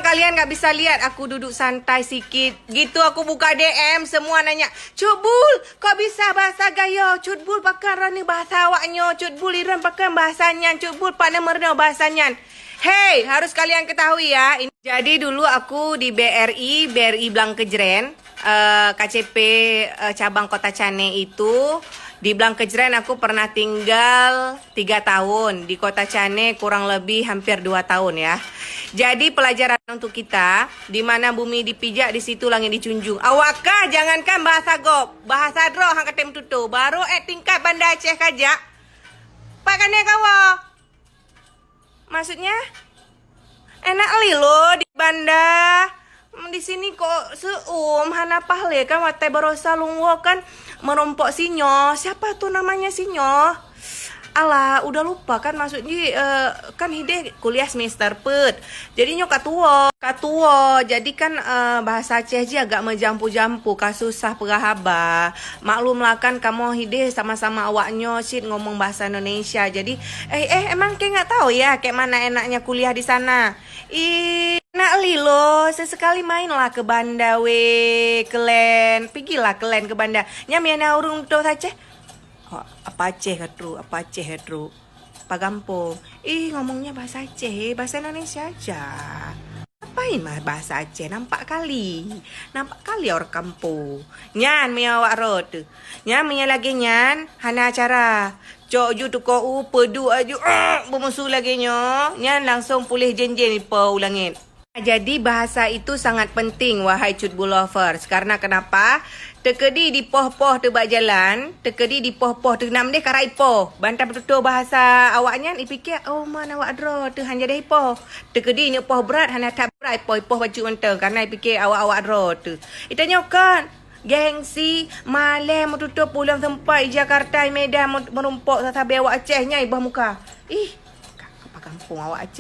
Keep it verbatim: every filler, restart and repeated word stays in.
Kalian nggak bisa lihat aku duduk santai sikit. Gitu aku buka D M, semua nanya, "Cut Bul, kok bisa bahasa Gayo? Cut Bul pakon rani bahasa awaknyoe? Cut Bul iron pakon bahasa nyan? Cut Bul pakon meurunoe bahasa nyan?" Hei, harus kalian ketahui ya. Ini, jadi dulu aku di B R I, B R I Blang Kejren, eh, K C P, eh, cabang Kota Cane itu, di Blang Kejren aku pernah tinggal tiga tahun, di Kota Cane kurang lebih hampir dua tahun ya. Jadi pelajaran untuk kita, di mana bumi dipijak, di situ langit dijunjung. Awak kah jangankan bahasa gob, bahasa droe han katem tutoe. Baru eh tingkat Banda Aceh kajak, pakon kawoe. Maksudnya? Enak lilo di Banda. Hmm, di sini kok seuem, hana paih lé kan, watée baroesa lôn woe kan, meurumpok sinyoe. Siapa tuh namanya sinyoe? Alah, udah lupa kan, maksud jih, eh, kan hideh kuliah semester peuet. Jadi nyoe ka tuwoe, ka tuwoe. Jadi kan, eh, bahasa Aceh jih agak meujampu-jampu, ka susah peugah haba. Maklumlah kan kamoe hideh sama-sama awaknyoe cit ngomong bahasa Indonesia. Jadi, eh, eh, emang kek nggak tahu ya kayak mana enaknya kuliah di sana? Ih, nak lilo, sesekali mainlah ke Banda weh, kalian. Pigilah kalian ke Banda. Nyan meunan ureuëng tutoe Aceh. Oh, apa Aceh ka trok, apa Aceh ka trok. Apa gampông. Ih, ngomongnya bahasa Aceh, eh, bahasa Indonesia aja. Apain mah bahasa Aceh? Nampak kali. Nampak kali orang kampung. Nyan meunyoe awak droe teuh. Nyan meunyoe lagée nyan, hana cara. Cok ju tuko u, peuduek aju, ah, beumusu lagée nyoe. Nyan langsung puléh jen-jen ipo u langét. Jadi bahasa itu sangat penting, wahai Cut Bul lovers. Karena kenapa? Teukeudi dipoh-poh teuh bak jalan, teukeudi dipoh-poh teuh nam deh karai poh. Bantai peututoe bahasa awaknyan, ipike, "Oh, man awak droe teuh han jadeh ipoh." Teukeudi nyoe poh brat, hana that brat ipoh, ipoh bacut mantong, karena ipike awak-awak droe teuh. Itanyoe kon, gengsi, malée meututoe pulang sempat i Jakarta, i Medan, meu-, meurumpok sabe awak Aceh nyan i bak muka. Ih, ka, ka gampông awak Aceh.